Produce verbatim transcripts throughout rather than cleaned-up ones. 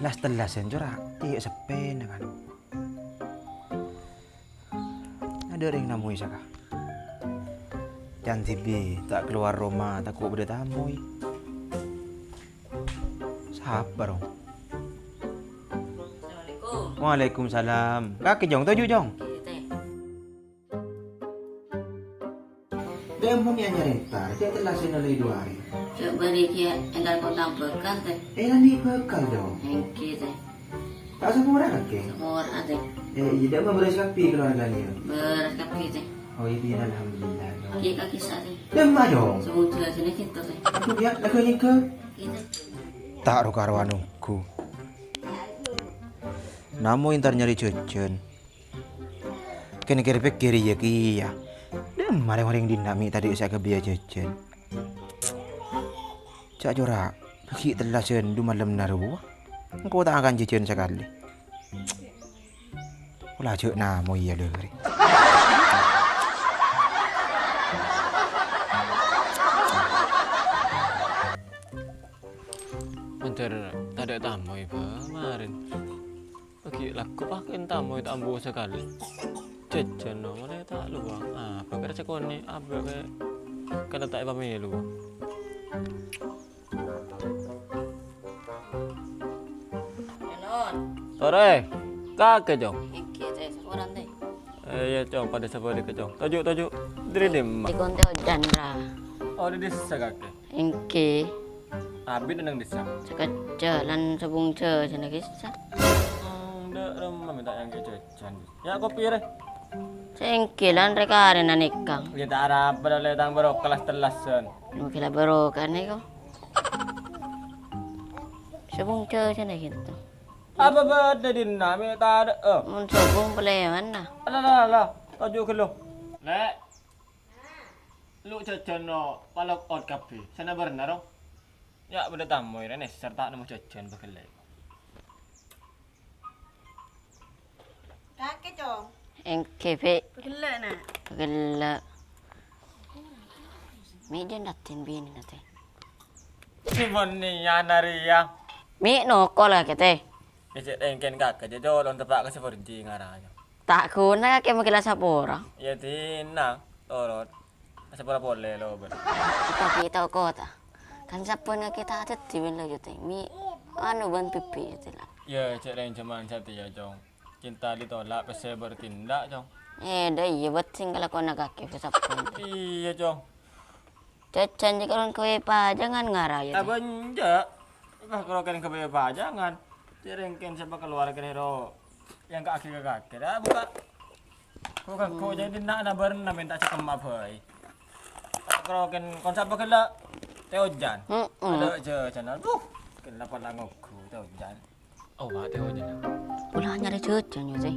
Las-tellasan, Cora'. Cè' seppèna, kan. Adâ' rèng namoy saka. Can dhibi' ta' kalowar roma, tako' bâdâ tamoy. Sapa, Rong? Assalamualaikum. Waalaikumsalam. Kakè, Jong. Toju', Jong. Ghi, Tè. Dâ' emma mè' anyar entar, cè' tellasan olle du arè. Cè' bâri' ghi entar kontang bhâkal, Tè. Eh, la andi' bhâkal, Jong. Èngghi, Tè. Ta' sapora kakè? Sapora, Tè. Eh, iyâ, dâ' emma bherrâs kabbhi kalowargana, yâ? Bherrâs kabbhi, Tè. Oh, iyâ, alhamdulillah, Jong. Ghi kakè sa', Tè. Dâ' emma, Jong. Semoga jârèya ghi', Tè. Aduh, yâ, lagghu nyèngghâ. Ghi, Tè. Ta' ro-karowan ongghu. Namoy entar nyarè jhâjhân. Kèng kèr-pèkkèr iyâ kèya. Dâ' emma rèng-orèng dinna' mè' tadâ' sè akabiyâ jhâjhân. Ca' Cora', bâgi' tellasan du malemma rowa. Engko' ta' ngakan jhâjhân sakalè. Pola jhâ' namoy iyâ lorè. Mandhâr tadâ' tamoy bâ marèn. Bâgi' lagghu pakèn tamoy ta' ambu sakalè. Jhâjhân molaè ta' lowang. Apa kèra sakonè' abâ' kè-, kèra ta' èpamèlo. Enon. Torè. Kakè, Cong. Èngghi, Tè, saporana, Tè. Eh, iyâ, Cong, padâ sabâlikka, Cong. Toju', toju'. Dâri dimma? Dâri kontè ojhân, Ra. Oh, dâri dissa, kakè. Èngghi. Abit neng dissa. Sakejjhâ' lan sabungkos jhâjhân kèsa. Hmm, dâ' remma mè' ta' èyangghi jhâjhân. Yâ, kopi, rè. Sèngkèlan rè-karèna nèkang. Yâ, ta' arapa, lè tang bârâ' kelas tellasan. Mungkin la bârâ' kan nèko. Sabungkos jhâjhân kèto. Apa bâdâ dinna' mè' tadâ', eh? Mon sabung palèman, nah. Alah, alah, alah. Toju' ghâllu. Lè'. Lu' jhâjhân no palok ot kabbhi. Sana bârna, ro. Yâ, bâdâ tamoy rè nèser ta' nemmo jhâjhân pagellâ'. Kakè, Cong. Èngghi, Bhi'. Pagellâ', Na'. Pagellâ'. Mè' jân raddhin binèna, Tè. Simon nèya narèya. Mè' nokol kakè, Tè. Cè' rèngkèn kakè jâ' jolong teppa' ka Suporji ngara. Ta' ghuna kakè mangkèn la sapora. Yâ, dinna', torot. Sapora polè lo, bâr. Kita kita kota. Kan sabbhân kakè ta' dhâddhi bân lo jute. Mi anu bân pipi itu la. Yâ, cè' rèng jhâman satèya, Cong. Cinta ditolak, pèssè bertindak, Cong. Eh, dâ' iyâ bât sèng kalakowanna kakè sabbhân. Iyâ, Cong. Jhâjhân jâ' kalon kawè pajangan ngara yâ, Tè. Abânjâ'. Wah, karo kèng kawè pajangan. Cè' rèngkèn sapa kalowar kènè ro. Yang ka kakè ka kakè. Dah, buka. Ko kakko jadi nak na bârna mènta sakemma bhâi. Karo kèng kon sapa ghellâ'. Tè ojhân. Heeh. Adâ' jhâjhân. Aduh, kèng napa la ngogghu tè ojhân. Oh, wa, tè ojhân. Pola nyarè jhâjhân, yâ, Tè.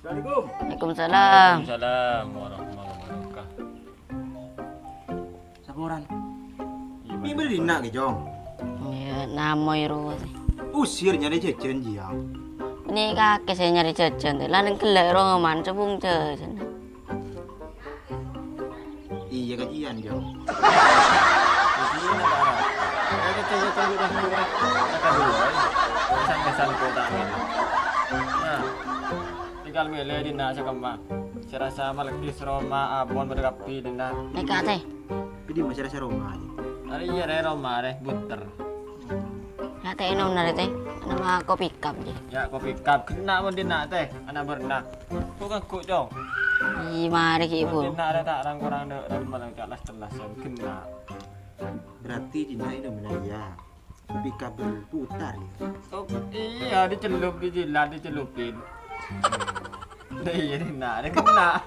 Assalamualaikum. Waalaikumsalam. Waalaikumsalam warahmatullahi wabarakatuh. Saporana. Iyâ, Bâr. Bâdâ dinna' kè, Cong? Iyâ, namoy rowa, Tè. Usir nyarè jhâjhân, jiyâ. Nè kakè sè nyarè jhâjhân, Tè. La neng ghellâ' rowa man sabungkos jhâjhân. Iyâ, kajiyân, Jong. Kajiyân, Kak Ara. Ayo, kita, kita, kita, kita, kita dulu, ayo. Pesan-pesan kota ini. Nah, tinggal milih dinna' sakemma. Sè rassa malèkis, roma, abon, bâdâ kabbhi dinna'. Nèka, Tè. Bâdâ ma' sè rassa roma, Jong? Arè iyâ, rè, roma, rè, butter. Yâ, Tè, ènom narè, Tè. Ana ma' kopi cup, Tè. Yâ, kopi cup. Ghenna' mon dinna', Tè. Ana bârna. Ko' ganggu, Cong. Ih, marè ghi' buru. Mon dinna' rè ta' rang-korang dâ' rem malang ka las-tellasan. Ghenna'. Berarti dinna' ènom narè, yâ. Kopi cup berputar, yâ. Oh, iyâ, dicelup, dijilat, dicelupin. Lah iyâ, dinna' rè ghenna'.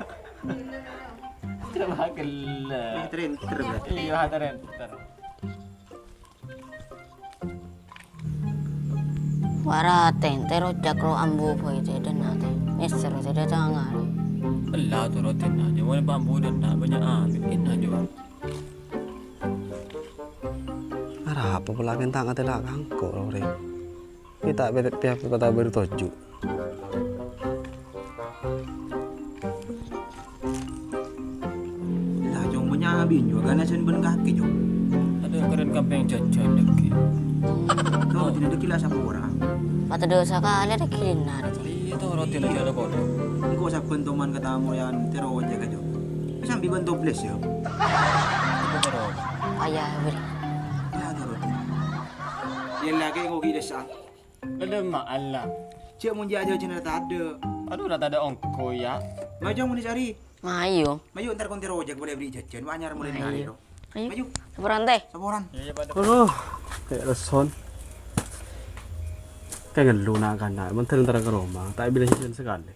Coba ghellâ'. Ini terinter, berarti. Iyâ, terinter. Wa' ratèn, tè rojak ro ambu bhâi tè dâna tè. Mèster tè dâteng arè. Ella toro' dinna', nyamana pa ambu dâna bânnya' abit dinna' jhuwâ. Arapa polana ta' ngatela' kangko' ro rè. Kita bebek pihak kota baru toju'. Injo, gana sen bân kakè, Jo. Adâ' keren kampèng jhâjhân dhâggi'. Tuh, dina dhâggi' la saporana. Patè dosa kalè dhâggi' dinna', Cè'. Iyâ, tuh, roti aja la kodhu. Engko' sabbhân toman katamoyan, terro jâgâ, Jo. Sambi bân toples, yâ. Apa terro? Paya, beri. Paya terro. Yâ, lagi ngogi desa. Ledem Allah. Cè' mon jâ' jâjâna tadâ'. Adhu, la tadâ' ongko', yâ. Mayu, mon cari. Mayu. Mayu, entar kon terro jâgâ polè beri jhâjhân, anyar mulai nari, ro. Ayo. Mayu. Saporan, tè. Saporan. Iyâ, iyâ, Pak. Aduh, kayak leson. Kayak ngellu na'-kana', mon entar ka roma, ta' bilâ jhâjhân sakalè.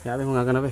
Yâ, apa mau ngakan apa?